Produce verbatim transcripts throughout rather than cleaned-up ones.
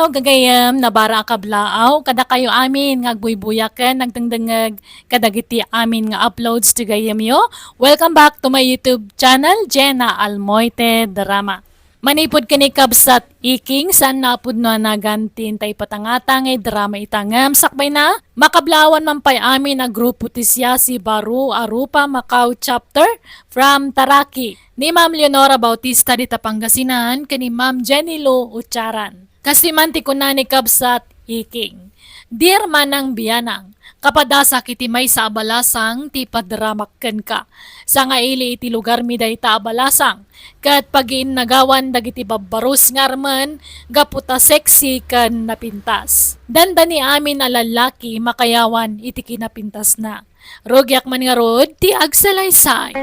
Gagayem, nabara a kablaaw, kadakayo amin nga agbuybuya ken nagdengdengngeg kadagiti amin nga uploads ti gayemyo. Welcome back to my YouTube channel, Jenna Almoite Drama. Manipud ken ni Kabsat Iking, saan na a pudno a nagantin ta ipatangata nga idrama ita ngem sakbay na, makablaawan man pay amin a grupo ti Siasi Baru a Rupa Macau Chapter from Taraqui, ni Ma'am Leonora Bautista dita Pangasinan ken ni Ma'am Jenny Lou Ucharan. Kastoy man ti kuna ni Kabsat Iking, Dear Manang Bianang, kapadasak iti maysa a balasang ti ipadramak kenka. Sangaili iti lugarmi dayta a balasang, ket pagiinnagawan dagiti babbaros nga armen gapu ta sexy ken napintas. Dandani amin a lallaki makayawan iti kinapintasna. Rugiak man ngarud ti agsalaysay.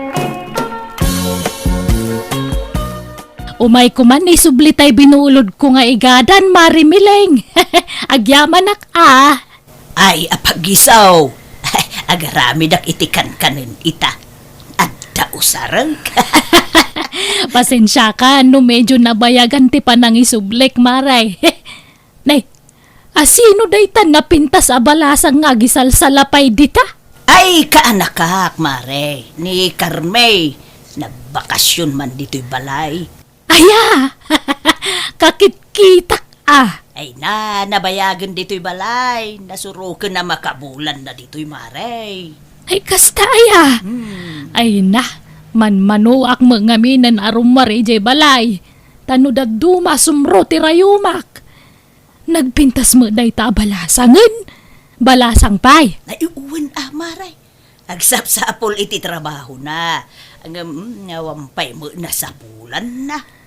Umayko man isubli tay binuulodko nga igadan, Mare Mileng. Agyamanak a. Ay, apagisaw. Agaramidak iti kankanen ita. Adda usarek. Pasensiaka no medyo nabayagan ti panangisublik, Mare. Nay, asino dayta napintas a balasang nga agisalsalapay dita? Ay, kaanakak, Mare, ni Carme. Nagbakasyon man ditoy balay. Aya! Kakitkitak a. Ay na, nabayagen ditoy balay. Nasuroken a makabulan na ditoy, Mare. Ay, kasta aya. Hmm. Ay na, manmanuak met ngaminen a rummuar idiay balay. Ta no dadduma, sumro ti rayumak. Nagpintas met dayta a balasangen. Balasang pay. Ay, wen a, Mare. Agsapsapul iti trabahona. Ngem, mm, awan pay met nasapulanna.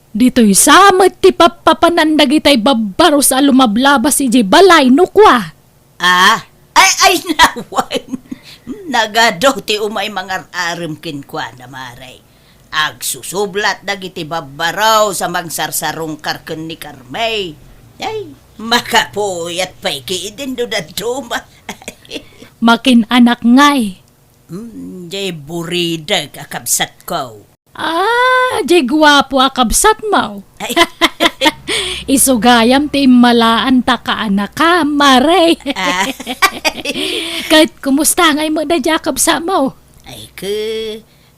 Ditoy sa met ti pappapanan dagitay babbaros a lumablabas idiay balay no kua. Ah, ay, ay, nawan. Nagadu ti umay mangar-arem kenkuana, Mare. Agsusublat dagiti babbaros a mangsarsarungkar ken ni Carme. Ay, makapuyat pay ketdin no dadduma. Makin-anak ngay. Hmm, jay buridek a kabsatko. Ah, jay guapo a kabsatmo. Ay. Isu gayam ti immalaanta kaanakam, Mare. Ah. Ket kumusta ngay met daydiay a kabsatmo? Ay, ke,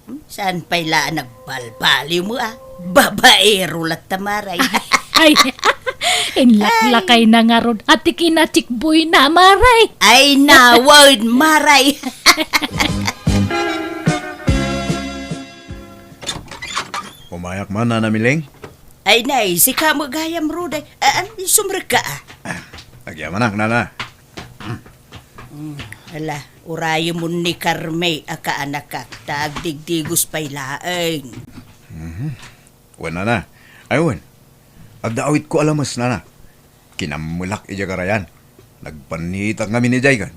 hmm, saan pay la a nagbalbaliwmo, ah? Babaero latta, Mare. Ay, inlaklakayna ngarud a ti kinachikboyna, Mare. Ay, nawan, Mare. Umayak man, Nana Mileng. Ay, nay, sika met gayam, Rude. Ah, ah, sumrekka, ah. Agyamanak, Nana. Mm, ala, urayemon ni Carme a kaanakak, ta agdigdigos pay laeng. Mhm. Wen, Nana. Ay, wen. Adda awitko a lames, Nana. Kinammelak idiay karayan. Nagpannitak ngamin idiay kan.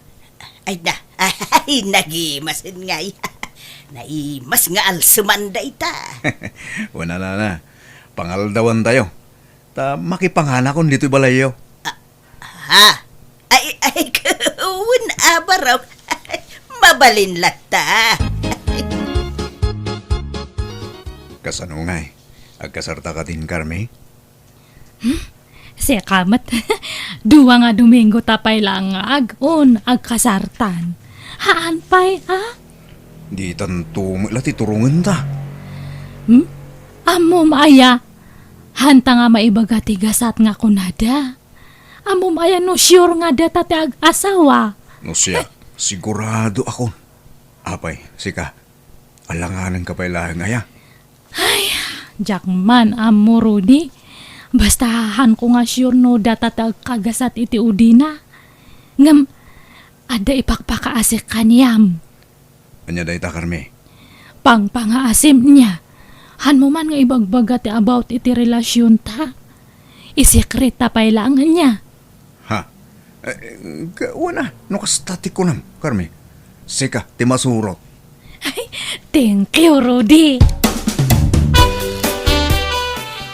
Ay na, ay, nagimasen ngay. Naimas nga alseman dayta. Wen, Nana, pangaldawantayo. Ta makipanganakon ditoy balayyo. Ah, ha? Ay, ay, wen a barok. Mabalin latta. Kasano ngay? Agkasarta kadin, Carme? Hmm? Sika met. Dua nga Domingo ta pay laeng nga ag-un, agkasartan. Haan pay, a? Ditanto met la ti turongenta. Hmm? Ammom aya? Hanta nga maibaga ti gasat nga kunada. Ammom aya no sure nga data ti ag-asawa? No siak, sigurado akon. Apay, sika, alanganenka pay laeng aya? Ay, diak man ammo, Rudy. Basta haanko nga sure no data ti agkagasat iti udina. Ngem, adda ipakpakaasik kaniam. Ania dayta, Carme? Pangpangaasim nia. Hanmo man nga ibagbaga ti about iti relasionta. Isekreta pay laeng nia. Ha? Eh, ka-, wen a, no kasta ti kunam, Carme. Sika ti masurot. Ay, thank you, Rudy.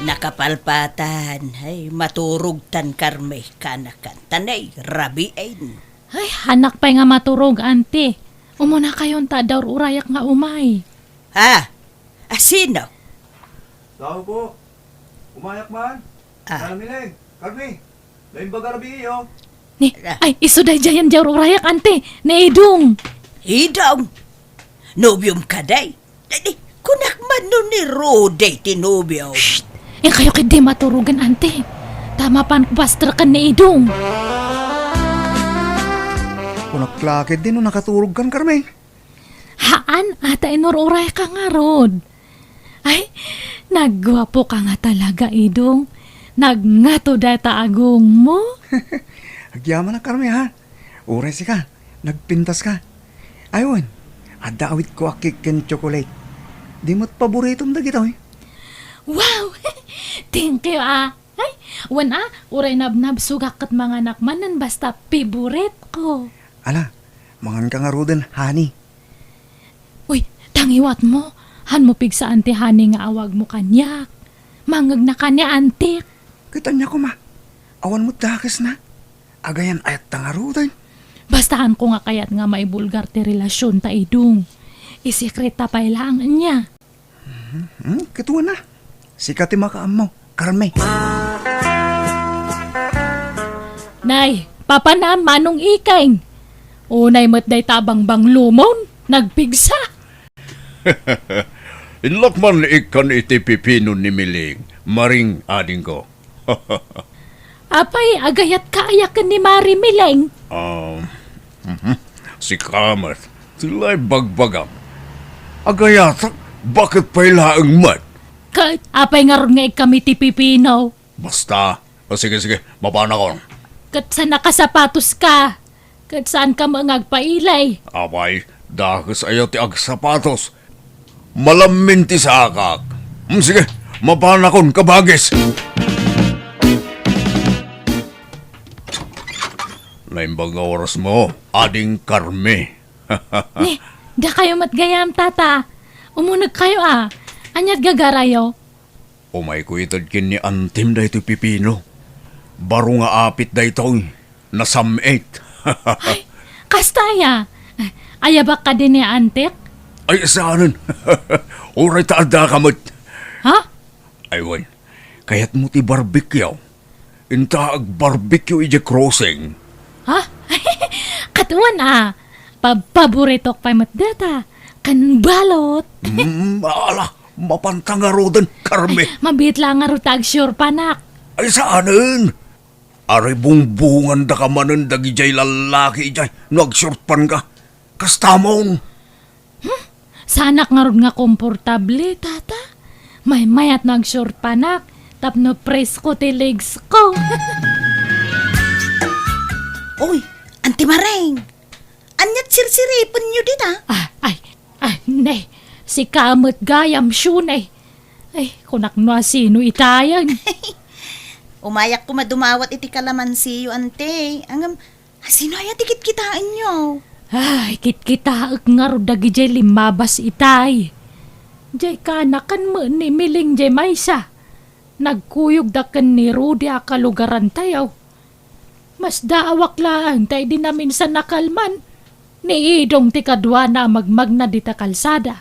Nakapalpatan, ay, maturogtan, Carme, kanakan. Tanay, rabiin. Ay, hanak pay nga maturog, anti. Umunakayon ta adda ur-urayak nga umay. Ha? Asino? Tao po. Umayak man. Ah. Nana Mileng, Carme. Naimbag a rabii, oh. Ni, ay, isu daydiay a ur-urayak, ante, ni Idong. Idong? Nobiom kadi? Ay, kunak man no ni Rudy ti nobio. Shh! Inkayo ketdi maturogen, ante. Ta mapan ko pastreken ni Idong. Kunak la ketdi no nakaturogkan, Carmen. Haan, ata inur-urayka ngarud. Ay, nagguapoka nga talaga, Idong. Nagngato dayta agongmo. Agyamanak, Carmen, ha? Uray sika, nagpintaska. Ay wen, adda awitko a cake ken chocolate. Di met paboritom dagitoy. Wow! Thank you, ah. Ay, wen, ah, uray nabnabsogak ket manganak manen basta favorite ko. Ala, manganka ngaruden, honey. Uy, tangiwatmo, hanmo pigsaan ti honey nga awagmo kaniak. Mangngegna kaniak, antik. Ket ania koma? Awan met dakesna. Agayan-ayatta ngaruden. Basta hanko nga kayat nga maibulgar ti relasionta, Idong. Isekreta pay laeng ania. Mhm. Hmm, ket wen a. Sika ti makaammo, Carmen. Nay, papanam, Manong Ikeng. Unay met dayta a bangbanglomon, nagpigsa. Inlak man ikkan iti pipino ni Miling, Maring adingko. Apay, agayatka aya ken ni Mari Miling? Ah, mhm. Sika met, ti la ibagbagam. Agayatak, baket pay laeng met. Ket apay ngarud nga ikkam iti pipino? Basta. O, sige, sige, mapanakon. Ket sa nakasapatoska? Ket saanka met nga agpailay? Apay, dakes aya ti agsapatos. Malammin ti sakak. Hmm, sige, mapanakon, kabagis. Naimbag nga orasmo, Ading Carmi. Ni, dakayo met gayam, Tata. Umunegkayo a. Ania't gagarayo? Umayko ited ken ni Antim daytoy pipino. Baro nga apit daytoy. Nasam-it. Ay, kasta aya? Ayabak kadi ni Antik? Ay, saanen. Uray ta addaka met. Ha? Ay, wen. Kayatmo ti barbecue? Inta agbarbecue idiay crossing. Ha? Ket wen a. Pa-, paboritok pay met dayta. Ken balot. Mm, ala, mapanta ngaruden, Carmi. Mabiit la ngarud ta agsiurpanak. Ay, saanen. Aribungbungandaka manen dagidiay lallaki idiay no agsiurpanka. Kastamon. Hmm? Saanak ngarud nga komportable, Tata. Maymayat no agsiurpanak, tapno presko ti legs ko. Oy, Anti Mareng! Ania't sirsiripenyo dita? Ah, ay, ah, ne, sika met gayam, Shunay. Ay, kunak no asino itayen. Umayak koma dumawat iti kalamansiyo, Anti. Ngem, asino aya ti kitkitaenyo? Ay, kitkitaek ngarud dagidiay limmabas itay. Diay kaanakan met ni Miling diay maysa. Nagkuyogda ken ni Rudy a kalugarantayo. Masdaawak laeng ta idi naminsan nakalman, ni Idong ti kaduana a magmagna dita kalsada.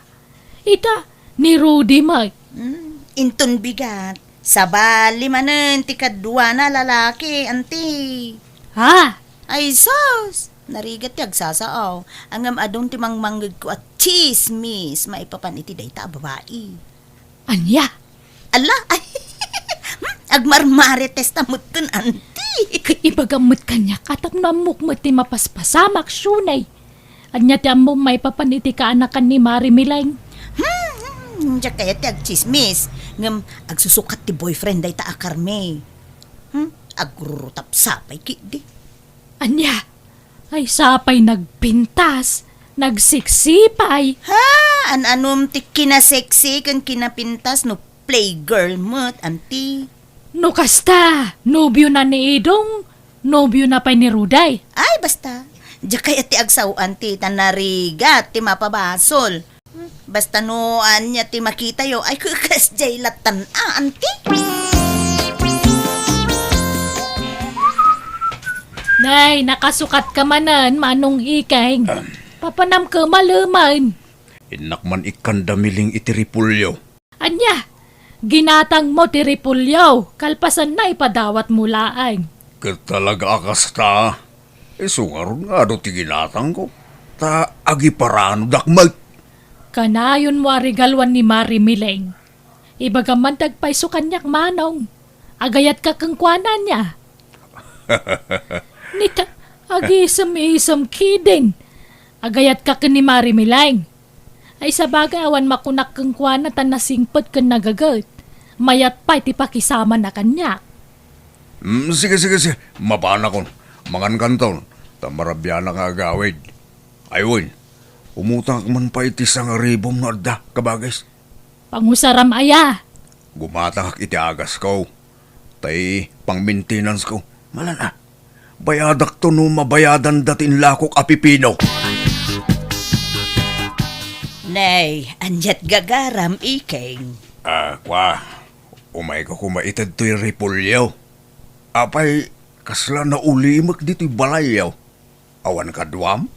Ita, ni Rudy met. Hmm, inton bigat, sabali manen ti kaduana a lalaki, Anti. Ha? Ay, sus! Narigat ti agsasao. Ngem adun ti mangmangngegko a tsismis maipapan iti dayta a babai. Ania? Ala, ay, hmm, agmarmaritesta metten, Anti. Ket ibagam met kaniak a tapno ammok met ti mapaspasamak, Shunay. Ania ti ammom maipapan iti kaanakan ni Mari Miling? Hmm, hmm, diak kayat ti agtsismis. Ngem agsusukat ti boyfriend dayta a Carmi. Hmm, agrurutap sapay ketdi. Ania? Ay, sapay nagpintas, nagseksi pay. Ha? An-anom ti kinasexy ken kinapintas no playgirl met, Anti? No kasta, nobiona ni Idong, nobiona pay ni Rudy. Ay, basta. Diak kayat ti agsao, Anti, ta narigat ti mapabasol. Basta no ania ti makitayo, ay, kasdiay lattan a, Anti. Nay, nakasukatka manen, Manong Ikeng. Papanam ka maleman. Innak man ikkan da Miling iti repolyo. Ania? Ginatangmo ti repolyo, kalpasanna ipadawatmo laeng. Ket talaga a kasta, isu ngarud nga adu ti ginatangko, ta agiparanodak met. Kanayonmo a regaluan ni Mari Mileng. Ibagam man ti agpayso kaniak, Manong. Agayatka kenkuana ania? Nita, agisem-isem kidin. Agayatka ken ni Mari Mileng. Ay, sabagay, awan makunak kenkuana ta nasingpet ken nagaget. Mayat pay ti pakisamana kaniak. Mm, sige, sige, sige. Mapanakon. Mangankanton. Ta marabianak nga agawid. Ay, wen. Umutangak man pay ti sangaribom no adda, kabagis. Pangusaram aya? Gumatangak iti agasko. Tay pang-maintenance ko. Malan a. Bayadakto no mabayadanda ti inlakok a pipino. Nay, aniat gagaram, Iking? Ah, kwa. Umayko koma itedtoy repolyo. Apay, kasla naulimek ditoy balayyo. Awan kaduam?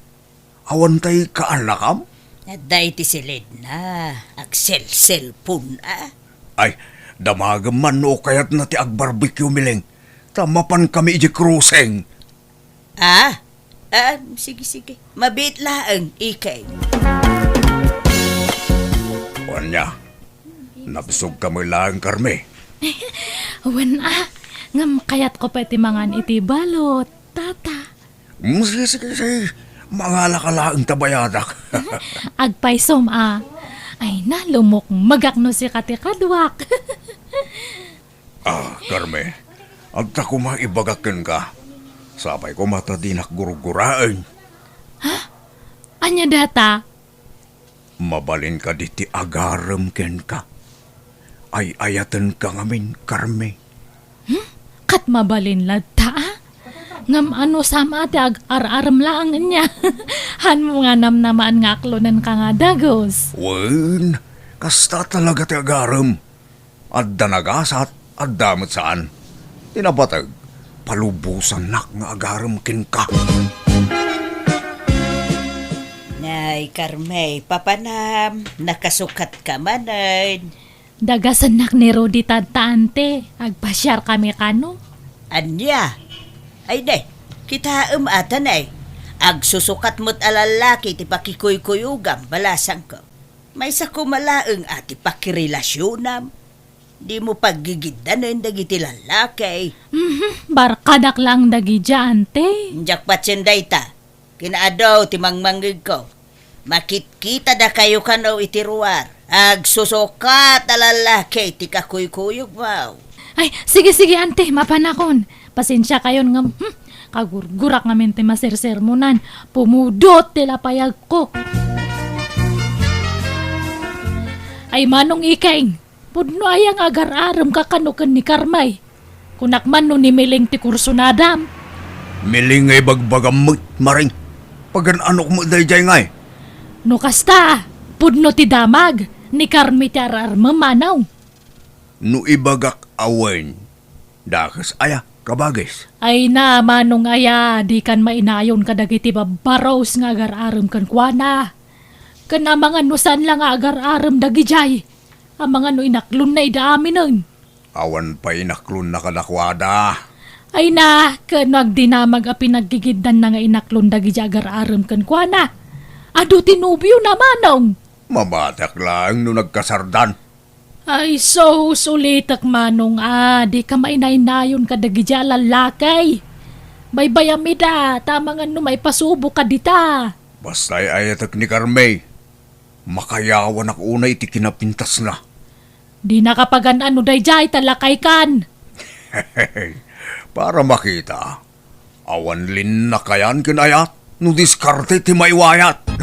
Awan tay kaanakam? Adda iti silidna, agselselpon a. Ay, damagem man no kayatna ti agbarbecue, Mileng. Ta mapankami idiay crossing. Ah? Ah, sige, sige. Mabiit laeng, Iking. Ania, nabsogka met laeng, Carmi? Wen a, ngem kayatko pay ti mangan iti balot, Tata. Mm, sige, sige, sige. Mangalaka laeng ta bayadak. Agpaysom a. Ay na, lumukmegak no sika ti kaduak. Ah, Carmi, adda koma ibagak kenka. Sapay koma ta dinak gurguraen. Ha? Ania dayta? Mabalin kadi ti agarem kenka? Ay-ayatenka ngamin, Carmi. Hmm? Ket mabalin latta, a? Ngem anusam a ti ag-ar-arem laeng ania? Hanmo nga namnamaan nga aklonenka nga dagus. Wen, kasta talaga ti agarem. Adda nagasat, adda met saan. Ti napateg, palubosannak nga agarem kenka. Nay, Carmi, papanam, nakasukatka manen. Dagasennak ni Rudy tadta, ante. Agpasiarkami kano. Ania? Ay, de, kitaem a ta, nay. Agsusukat met a lallaki ti pakikuykuyogam, balasangko. Maysa koma laeng a ti pakirelasionam. Dimo paggigiddanen dagiti lallaki. Mhm, barkadak laeng dagidiay, ante. Diak patien dayta. Kinaadu ti mangmangngegko. Makitkitada kayo kano iti ruar. Agsusukat a lallaki ti kakuykuyogmo. Ay, sige, sige, ante, mapanakon. Pasensiakayon ngem, hmm, kagurgurak ngamin ti masersermonan. Pumudot ti lapayagko. Ay, Manong Iking, pudno aya nga agar-aremka kano ken ni Carmi? Kunak man no ni Miling ti kursunadam. Miling nga ibagbagam met, Maring. Pagan-anok met daydiay ngay. No kasta, pudno ti damag, ni Carmi ti ar-armem, Manong. No ibagak a wen, dakes aya, kabagis? Ay na, Manong aya, dikan mainayon kadagiti babbaros nga agar-arem kenkuana. Ken amangan no saan la nga agar-arem dagidiay, amangan no inaklonna ida aminen. Awan pay inaklonna kadakuada. Ay na, ken no agdinamag a pinaggigiddanna nga inaklon dagidiay agar-arem kenkuana, adu ti nobiona, Manong. Mabatak laeng no nagkasardan. Ay sus, ulitek, Manong a, dika mainaynayon kadagidiay a lallaki. Baybayam ida, ta amangan no maipasuboka dita. Basta ay-ayatek ni Carmi, makayawanak unay iti kinapintasna. Dinaka pagan-an no daydiay ta lakaykan. Para makita, awan linnakayan ken ayat no diskarte ti maiwayat.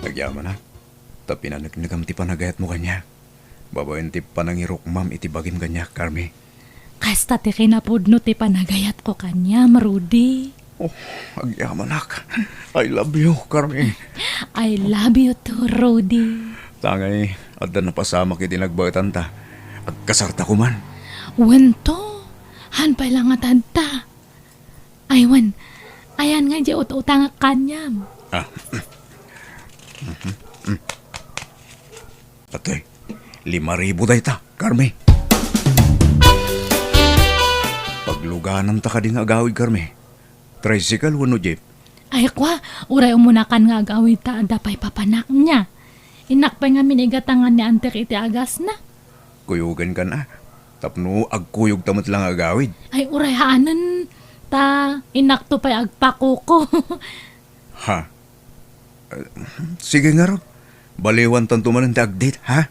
Agyamanak. Ta pinaneknekam ti panagayatmo kaniak, babaen ti panangirukmam iti bagim kaniak, Carmi. Kasta ti kinapudno ti panagayatko kaniam, Rudy. Oh, agyamanak. I love you, Carmi. I love you too, Rudy. Tangay, adda napasamak iti nagbaetanta. Agkasarta koman. Wen to, han pay la nga tadta. Ay wen, ayan nga diay ut-utangak kaniam. Ah. Atoy, lima ribu dayta, Carmi. Kaananta kadi nga agawid, Carmi? Tricycle wenno jeep? Ay, kua, uray umunakan nga agawid ta adda pay papanak nia. Innak pay ngamin igatangan ni Antek iti agasna. Kuyogankan a, tapno agkuyogta met la nga agawid. Ay, uray haanen, ta innakto pay agpakuko. Ha? Eh, sige ngarud. Baliwantanto manen ti agdate, ha?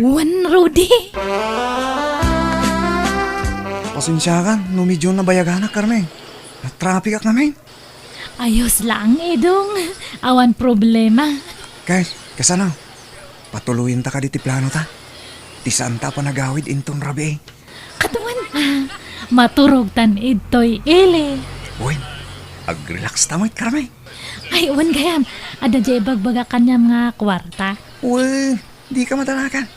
Wen, Rudy. Pasensiakan no medyo nabayaganak, Carmen. Natrapikak ngamin. Ayos lang, Idong. Awan problema. Guys, kasano? Patuloyenta kadi ti planota? Ti saanta a panagawid inton rabii. Kaduan, ah, maturogtan idtoy ili. Wen, agrelaxta met, Carmen. Ay, wen gayam, adda diay ibagbagak kaniam nga kuarta. Wen, dika madanagan.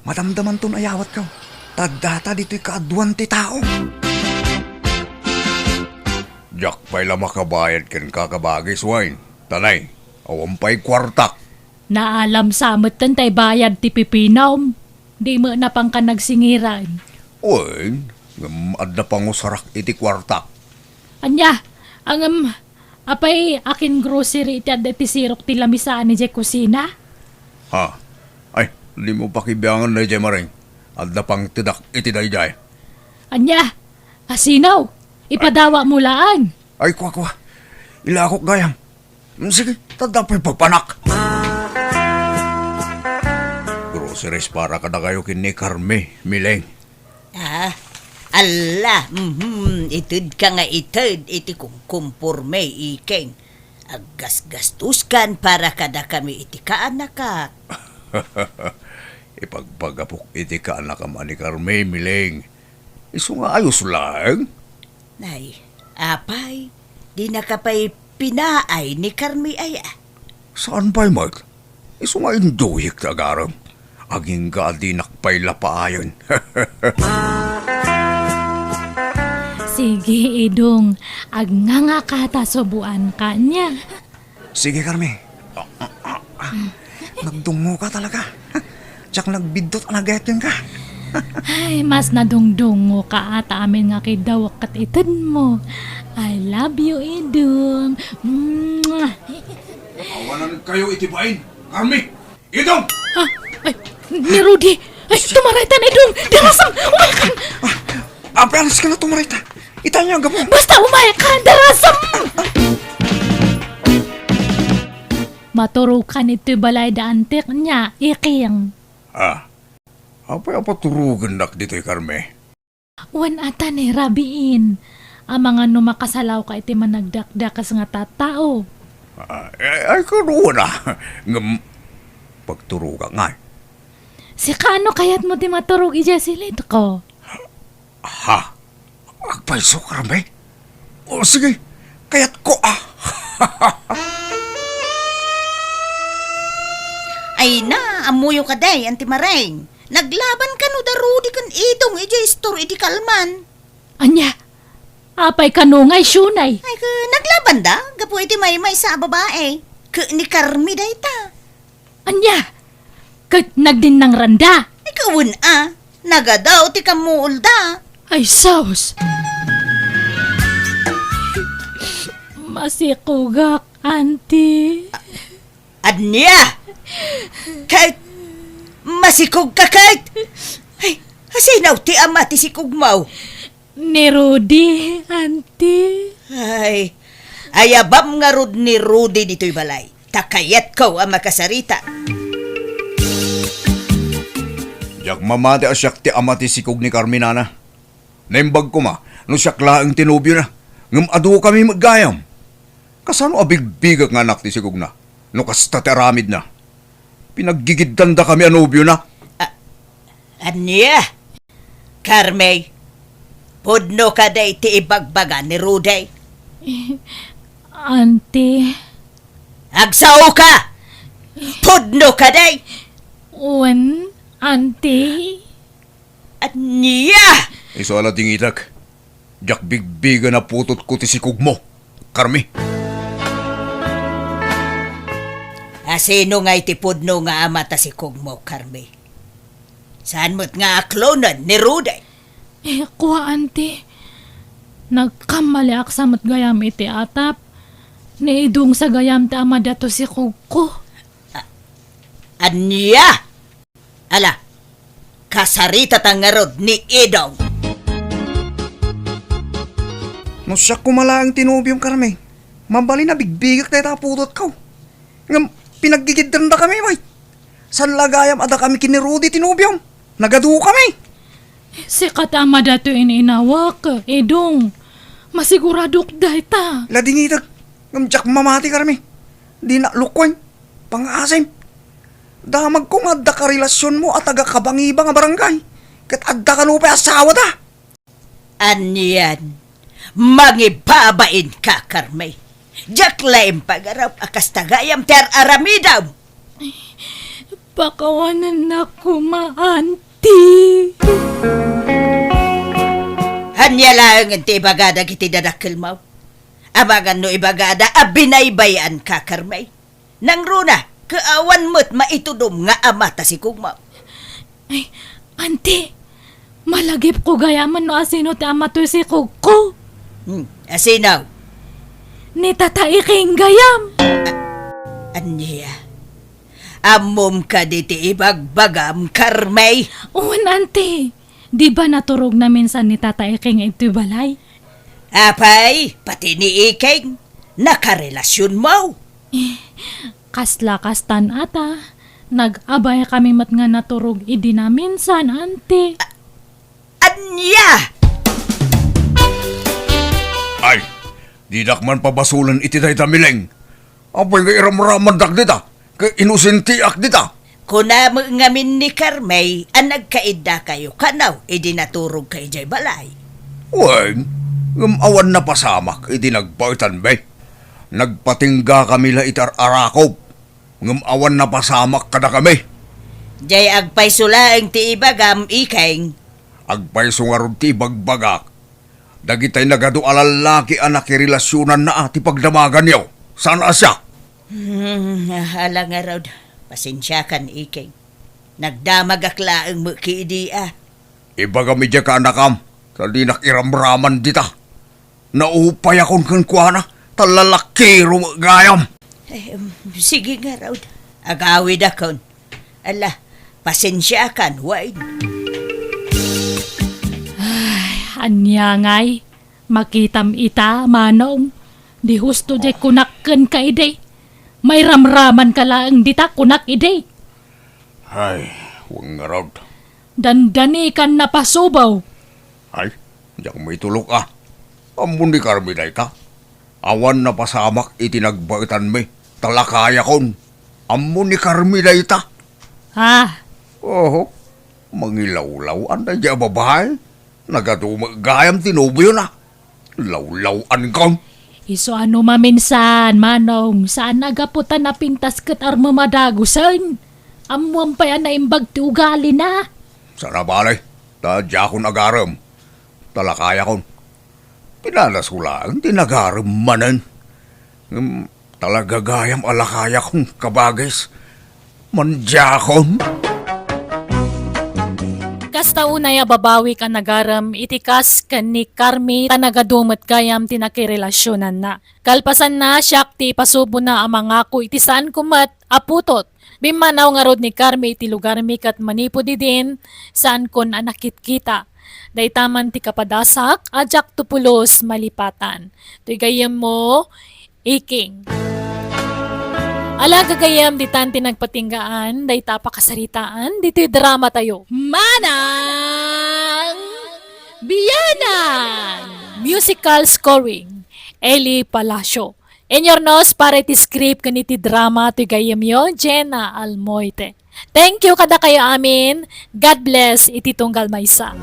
Madamdamanton ayawatko. Ta addata ditoy kaaduan ti tao. Diak pay la makabayad kenka, kabagis, Wayne. Tanay, awan pay kuartak. Naalam sa metten tay bayad ti pipinam. Di met napangka nagsingiran. Wen, ngem adda pangusarak iti kuartak. Ania, ngem apay akin-grocery iti adda iti sirok ti lamisaan idiay kusina? Ha? Ay, dimo pakibiangan daydiay, Maring. Adda pangtedak iti daydiay. Ania? Asinaw? Ipadawatmo laeng. Ay, kua, kua. Ilakok gayam. Mm, sige, ta adda pay papanak. Groceries para kadakayo ken ni Carmi, Mileng. Ah, alla, mhm, itedka nga ited iti kumkumporme, Iking. Aggasgastoskan para kadakami iti kaanakak. Ipagpagapok iti kaanakam a ni Carmi, Mileng. Isu nga ayos laeng. Nay, apay, dinaka pay pinaay ni Carmi aya? Saan pay met? Isu nga induyek ti agarem. Agingga a dinak pay la paayen. Sige, Idong. Agngangaka ta suboanka nia. Sige, Carmi. Nagdungngoka talaga. Diak nagbiddut a nagayat kenka. Ay, mas nadungdungngoka ta amin nga kidawek ket itedmo. I love you, Idong. Mwah! Awanan kayo iti bain, Carmi! Idong! Ah, ay, ni Rudy! Ay, tumaraytan, Idong! Darasam! Umaykan! Ah, apay, alas ka na tumarayta. Itanya, gapu. Basta umaykan! Darasam! Maturokan itoy balay da Antek nia, Iking. Ah, apay a paturogennak ditoy, Carmi? Wen, ata ni rabiin. Amangan no makasalawka iti managdakdakes nga tattao. Ah, ay, ay, kaduana. Ngem, pagturogak ngay. Sika, no kayatmo ti maturog idiay silidko? Ha? Agpayso, Carmi? O, sige, kayatko, ah. Ay na, ammoyo kadi, Auntie Maring. Naglaban kano da Rudy ken Idong idiay istor idi kalman. Ania? Apay kano nga isyonay? Ay, ke, naglaban da, gapu iti maymaysa a babae. Ke ni Carmi dayta. Ania? Ket nagdinnangranda? Ay, kawen a. Nagadaw ti kammuolda. Ay, sus! Masikogak, Auntie. Ania? Ket masikogka ket? Ay, asino ti ama ti sikogmo? Ni Rudy, Auntie. Ay, ayabam ngarud ni Rudy ditoy balay. Ta kayatko a makasarita. Diak mamati a siak ti ama ti sikog ni Carmi, nana. Naimbag koma no siak laeng ti nobiona, ngem adukami met gayam. Kasano a bigbigak nga anak ti sikogna no kasta ti aramidna? Pinaggigiddandakami a nobiona. A-, ania? Carmi, pudno kadi ti ibagbaga ni Rudy? Eh, Auntie. Agsaoka! Pudno kadi? Wen, Auntie. Ania? Isu a la dingitak. Diak bigbigen a putotko ti sikogmo, Carmi. Asino ngay ti pudno nga ama ta sikogmo, Carmi? Saan met nga aklonen ni Rudy? Eh, kua, Auntie. Nagkammaliak sa met gayam iti atap. Ni Idong sa gayam ti ama daytoy sikogko. Ania? Ala, kasaritata ngarud ni Idong. No siak koma laeng ti nobiom, Carmi, mabalin a bigbigek dayta a putotko. Ngem pinaggigiddendakami, bay. Saan la gayam a dakami ken ni Rudy ti nobiom. Nagadukami. Sika ti ama daytoy ininawak, Idong. Masiguradok dayta. Ladingitek, ngem diak mamati, Carmi. Dinak lukoen. Pangaasim. Damagko nga adda karelasionmo a taga-Kabangiba nga barangay. Ket adda kano pay asawada. Anian, mangibabainka, Carmi. Diak la impagarup a kasta gayam ti ar-aramidem. Pakawanennak koma, Auntie. Ania laengen ti ibaga dagiti dadakkelmo? Amangan no ibagada a binaybay-anka, Carmi. Nangruna, ket awan met maitudom nga ama ta sikogmo. Ay, Auntie, malagipko gayam no asino ti ama toy sikogko. Hmm, asino? Ni Tata Iking gayam. A-, ania? Ammom kadi ti ibagbagam, Carmi? Wen, Auntie. Di ba naturogna minsan ni Tata Iking iti balay? Apay, pati ni Iking, nakarelasionmo? Eh, kasla kastan ata, nag-abaykami met nga naturog idi naminsan, Auntie. A-, ania? Ay, dinak man pabasolen iti dayta, Miling. Apay nga iramramandak dita, ket inosentiak dita. Kuna met ngamin ni Carmi a nagkaiddakayo kano idi naturogka idiay balay. Wen, ngem awan napasamak idi nagbaetanmi. Nagpatinggakami la iti ar-arakop, ngem awan napasamak kadakami. Diay agpayso laeng ti ibagam, Iking. Agpayso ngarud ti ibagbagak. Dagitay nagadu a lallaki a nakirelasionanna a ti pagdamaganyo. Saan a siak? Hmm, ala ngarud. Pasensiakan, Iking. Nagdamagak laeng met ket idi a. Ibagam idiay kaanakam, ta dinak iramraman dita. Naupayakon kenkuana, ta lalakiro met gayam. Eh, um, sige ngarud. Agawidakon. Ala, pasensiakan, wen. Ay, ania ngay? Makitam ita, Manong. Di husto diay kunak kenka idi. Mairamramanka laeng dita kunak idi. Ay, wen ngarud. Dandanikan napasubaw. Ay, diak maitulok a. Ammo ni Carmi dayta. Awan napasamak iti nagbaetanmi, ta lakayakon. Ammo ni Carmi dayta. Ah. Oho, mangilawlaw-an daydiay a babai. Nagadu met gayam ti nobiona. Lawlaw-ankon. Isu a no maminsan, Manong, saan a gapu ta napintas ket armem a dagusen. Ammoam pay a naimbag ti ugalina. Saan a bale, ta diakon agarem. Ta lakayakon. Pinadasko laeng ti nagarem manen. Ngem talaga gayam a lakayakon, kabagis. Mandiakon. Kasta unay a babawik a nagarem iti kas ken ni Carmi ta nagadu met gayam ti nakirelasionanna. Kalpasanna, siak ti ipasubona a mangako iti saanko met a putot. Bimmanaw ngarud ni Carmi iti lugarmi ket manipud idin, saankon a nakitkita. Dayta man ti kapadasak a diakto pulos malipatan. Toy gayyemmo, Iking. Ala gagayyem, ditan ti nagpatinggaan dayta a pakasaritaan ditoy dramatayo. Manang Biyanan! Musical scoring, Eli Palacio. Inyurnos para iti script ken iti drama toy gayyemyo, Jenna Almoite. Thank you kadakayo amin. God bless iti tunggal maysa.